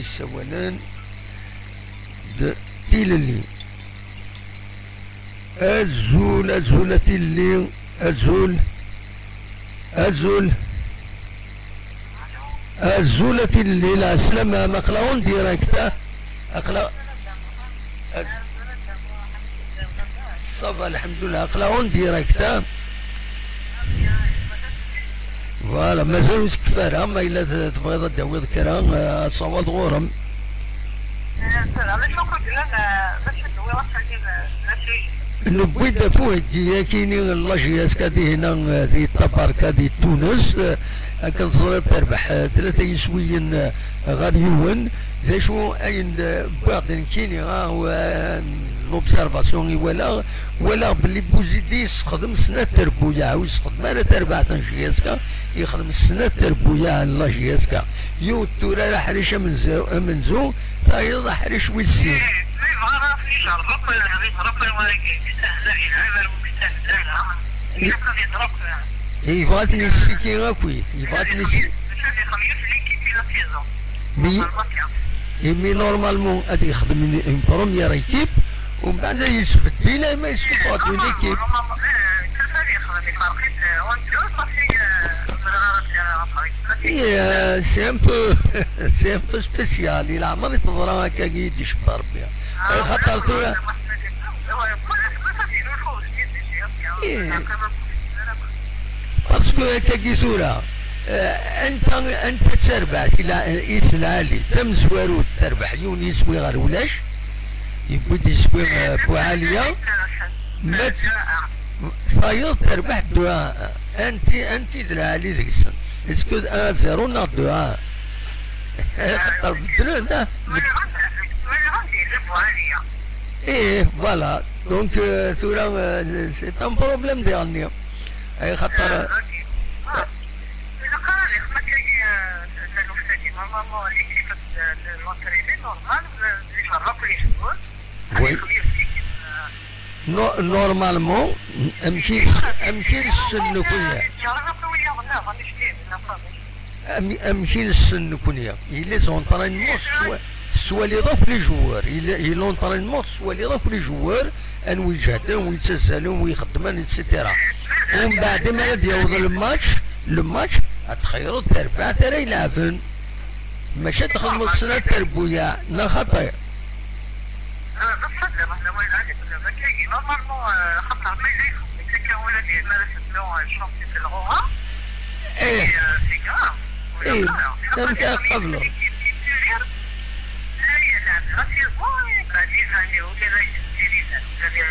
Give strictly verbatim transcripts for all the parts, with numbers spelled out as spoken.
Yessawalen d tilelli. Azul, azul a tilelli, azul, azul, azul a tilelli, lɛeslama, aql-aɣ en direct, aql-aɣ, ça va, lḥemdullah, aql-aɣ en direct. Voilà, mazal ur tekfi ara, ma yella t-, tebɣiḍ ad d-tawiḍ kra, eh, ad tawḍeḍ ɣur-m. Eh, tura, d acu akk i yellan, eh, d acu i d-tewwiḍ ass-agi d, d acu i? Newwi-d ɣef uheggi-agi-ni n la J S K dihin, eh, di Tabarka di Tunes, eh, akken teẓriḍ terbeḥ, eh, tlata yiswiyen, eh, ɣer yiwen. D acu ayen d-, wwiɣ-d nekkini, ah, u, eh, l'observation i walaɣ, walaɣ belli Bouzidi yessexdem snat terbuyaɛ, ur yessexdem ara tarbaɛt n J S K, yexdem snat terbuyaɛ n la J S K. Yiwet turar aḥric amenzu, amenzu, tayeḍ aḥric wis sin. Eh, ma yebɣa ara ad ten-ijerreb akk, ad ijerreb akk wagi, yestahza, yelɛeb ar wagi yestahza, ha? Ilaq ad iẓer akk. Yebɣa ad ten-yessiki akk, yebɣa ad ten-yessiki. Maca ad ixdem yiwet l'équipe i la saison. Mi, normalement, imi normalement ad yexdem une, une première équipe, u mbeɛd ad yesbeddil, ama yessuffeɣ-d une équipe. Normalement, eh, kan ad yexdem, iferq-it, eh, un deux, mačči, eh, ur ẓriɣ ara d-, eh, après. Mačči. Eh, c'est un peu, c'est un peu spécial, i leɛmer i teḍra akkagi i d-icebba Rebbi. Ah, axaṭer tura, eh, parce que akkagi tura, eh, anta, anta d tarbaɛt i la-, i s lɛali, tamezwarut terbeḥ yiwen yiswi ɣer ulac, yewwi-d yiswi, eh, Buɛaliya, ma t-, tayeḍ terbeḥ deux à un, anti, anti d lɛali deg-sen, est-ce que un à zéro neɣ deux à un? Axaṭer beddlen, ah. Ih, voilà. Donc, euh, tura, euh, c'est un problème diɣenni. Ay xaṭer, euh, ilaq ara ad ixdem akkagi, euh, taluft-agi. Normalement, l'équipe de, de l'entraîneur normal, euh, iferreq les joueurs. Oui. No-, normalement, amek i, amek i nessen nekkni? Am-, amek i nessen nekkni? Il les entraînements tettwa-, tettwaliḍ akk les joueurs. Il, il entraînement tettwaliḍ akk les joueurs, anwa iǧehden, anwa yettazzalen, anwa ixeddmen, et cetera. Umbeɛd, mi ara d-yaweḍ le match, le match, ad txeyreḍ tarbaɛt ara ileɛben. Maca txedmeḍ snat terbuyaɛ, neɣ xaṭi? Ah, d ṣṣeḥ, d awal ɛali, d baba-k-agi. Normalement, euh, xaṭer ma yella yexdem-ik akka, wala d-, mi ara teddu, euh, chantier s lɣura, eh, c'est, euh, c'est grave. Ih, amek ara tqableḍ? Ɣas yeẓwa, eh, bah, les années, wala la yettili, wala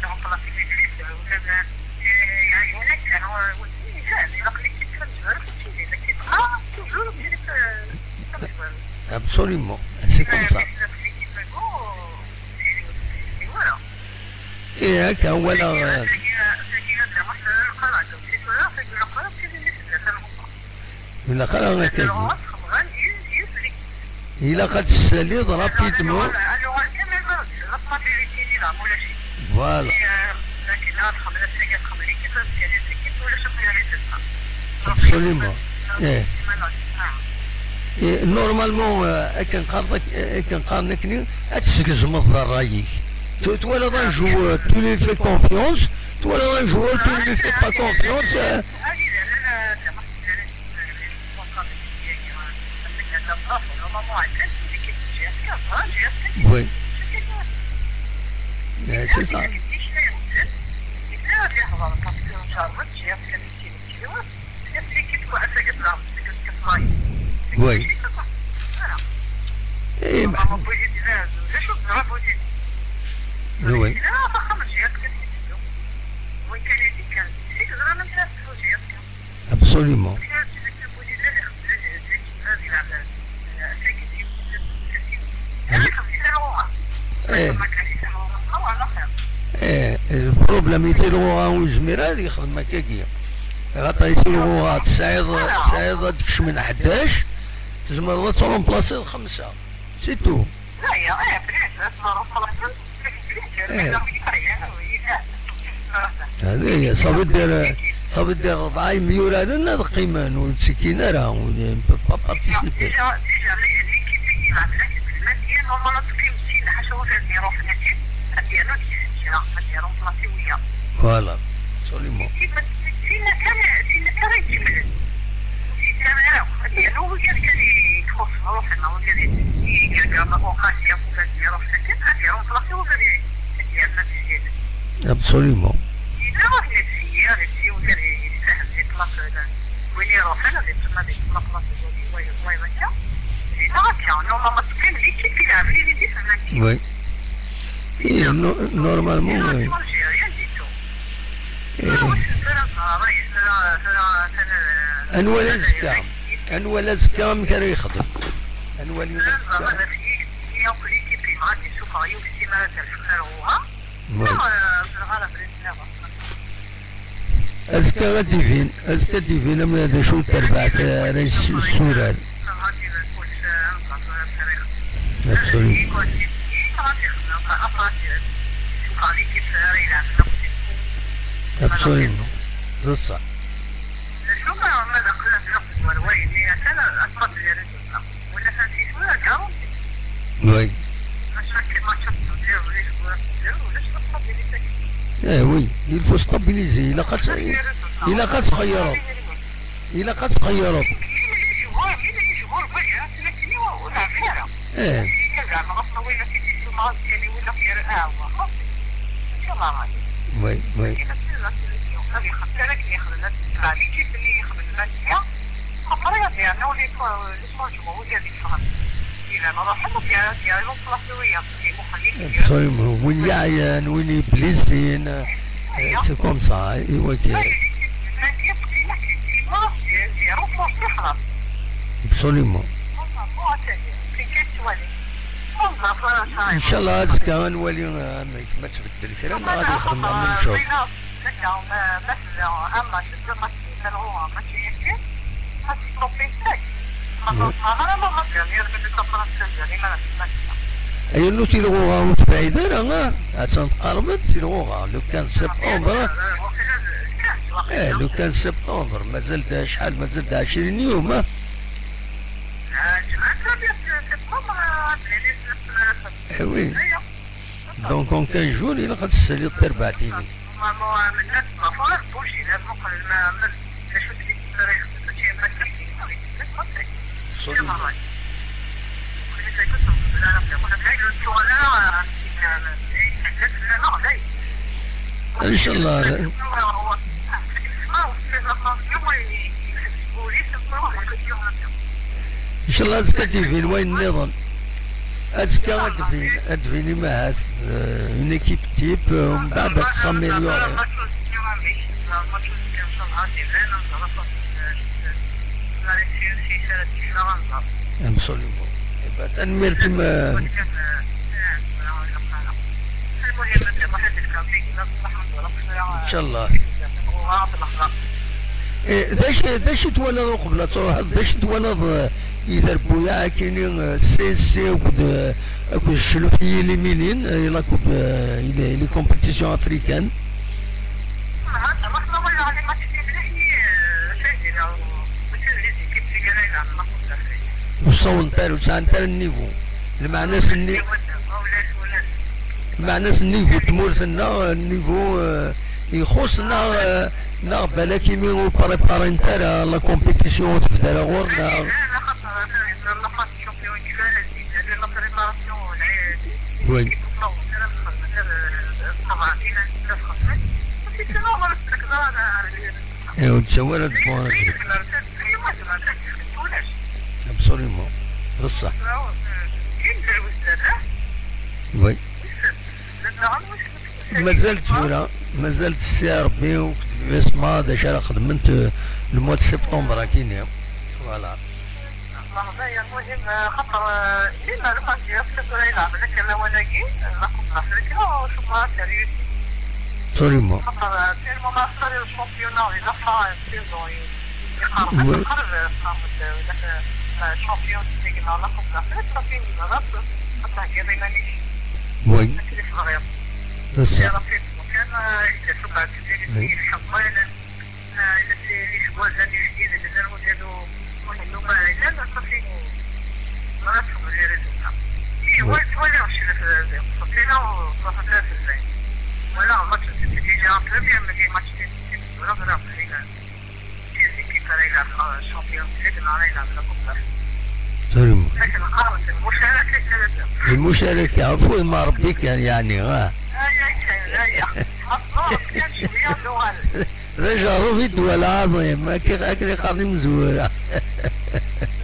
remplacer les fils, wala, eh, yeɛjeb-ak, eh, wala ilaq l'équipe tamezwarut ad tili, l'équipe A, toujours, l'équipe, euh, tamezwarut. Absolument, c'est comme ça. Eh, akka, wala, eh, ilaq ara akkagi. Ilaq ad tessaliḍ rapidement. Voilà. Absolument. Eh. Eh, normalement, eh, akken qqaren, akken qqaren akkenni, ad tesgezmeḍ ṛṛay-ik. Tu-, twalaḍ un joueur, tu lui fais confiance, twalaḍ un joueur, tu lui fais pas confiance, eh. Oui. Eh, c'est ça. Oui. Eh, oui. Absolument. Eh, eh, le problème, i tilɣuɣa ur yezmir ad yexdem akkagi. Axaṭer i tilɣuɣa tesɛiḍ, tesɛiḍ ad d-kecmen ḥdac, tzemreḍ ad tremplaciḍ xemsa. C'est tout. Eh. Hadi, ça veut dire, ça veut dire rebɛa yemyuraren ad qqimen, ur ttekkin ara, on ne peut pas participer. Voilà, absolument. Tinna kan, tinna kan ay ikemmlen. Ur t-yettaɣ ara. Yernu wigad kan i txuṣṣ ruḥen, wigad i, i yerga ma uqasi, wigad i iruḥen akken, ad iremplaṣi wigad i, i yernan s jidid. Absolument. Yella waḥed i d-siyar, i wigad i yessahlen di ṭṭlaq, win iruḥen ad iṭṭlaq, ad iṭṭlaq, wayeḍ, wayeḍ akka. Yella akka, normalement teqqim l'équipe i lɛeb, i lidi fehman. Oui. Eh, no-, normalement, oui. Eh. Anwa ara azekka? Anwa ara azekka amek ara yexdem? Anwa ara azekka? Oui. Azekka ad d-ibin, azekka ad d-ibin ama d acu terbaɛt ara yessurar. Absolument. Absolument. D ṣṣeḥ. Oui. Eh oui, il faut stabiliser. Ilaq ad, ilaq ad txeyyreḍ. Ilaq ad txeyyreḍ. Eh. Oui, oui. Absolument. Win yeɛyan, win yeblisin, eh, c'est comme ça, i wakka. Absolument. Inchallah, azekka ad nwali, eh, amek ma tbeddel kra neɣ ad yexdem la même chose. Ay, nu tilɣuɣa ur tebɛid ara, ah, attan tqerreb-d tilɣuɣa, le quinze septembre. Eh, le quinze septembre, mazal-d acḥal, mazal-d ɛecrin yum, ah. Eh oui. Donc, en quinze jours, ilaq ad tessaliḍ tarbaɛt-nni. Inchallah. Inchallah, azekka ad d-ibin wayen nniḍen. Azekka ad d-bin, ad d-bin imahat, euh, une équipe type, euh, mbeɛd ad tessaméliorer. Absolument. Eh ben, tanemmirt-im, euh, Inchallah. Eh, d acu, d acu twalaḍ uqbel ad truḥeḍ? D acu twalaḍ, eh, i trebbuyaɛ akini, eh, C S C akked, eh, akked ccluf n yiliminin, eh, akked, eh, les, les compétitions africaines? Ur ssawḍent ara, ur sɛant ara nnivu. Lmeɛna-s nni-, lmeɛna-s nnivu n tmurt-nneɣ, nnivu, eh, ixuṣ neɣ, eh, neɣ balak imi ur préparent ara la compétition ur tebda ara ɣur-neɣ. Oui. Eh, ur d-ttawi ara deg uɣerbaz. Absolument. D ṣṣeḥ. Oui. Mazal tura, mazal tessi Rebbi akked l'USMA d acu ara xedment, eh, le mois de septembre akini. Voilà. Meɣzaya, المهم, xaṭer, eh, dima le match, tura yelɛeb akken lawan-agi, eh, la Coupe d'Afrique, oh, je crois, c'est réussi. Absolument. Xaṭer, eh, tellement ma xtar le championnat, déjà, ça, eh, saison, eh, iqerreb, oui, iqerreb, eh, iqerreb, eh, le, eh, champion, c'est que la Coupe d'Afrique, ça fait une race, ça fait gagner la niche. Oui. C'est ce que je veux dire. C'est ça. C'est rapide. Donc, أنا, eh, je sais pas, c'est ce que je veux dire. Oui. Voilà, match, c'était déjà un peu mieux, mais les matchs, c'était, c'était vraiment, vraiment, c'est l'équipe, elle a eu la, la champion, c'est que là, elle a eu la coupe. Absolument. C'est que la, ah, c'est le prochain, là, c'est que le, المشاركة، عفوا، ما ربي كان يعني، ها. هيا كان، هيا. خلاص، كان شوية، لو غالب. رجع روبي دول عظيم، ما كي، أكل قاضي مزورة.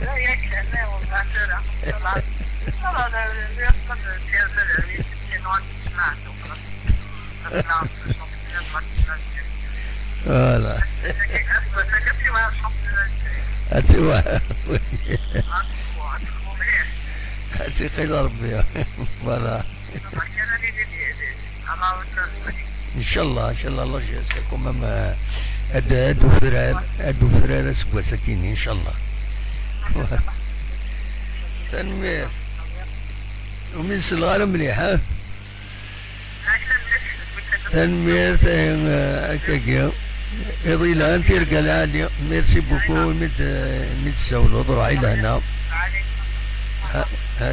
هيا كان، لا، والله، لا، لا. لا، لا، لا، لا، يقصد كان، لا، لا، لا، لا، لا، لا، لا. Voilà. هاتي واحد. هاتي قيل ربي. Voilà. إن شاء الله، إن شاء الله، الله يجازيكم. أما هاد، هاد وفرار، هاد وفرار أسكوا سكيني، إن شاء الله. تنمير. ومن سلغارة مليح، ها؟ Tanemmirt, eh, akkagi. Iḍ yelhan, tirga lɛali. Merci beaucoup, imi d-, imi d-tessawleḍ, ruḥ i lehna. Ha, ha,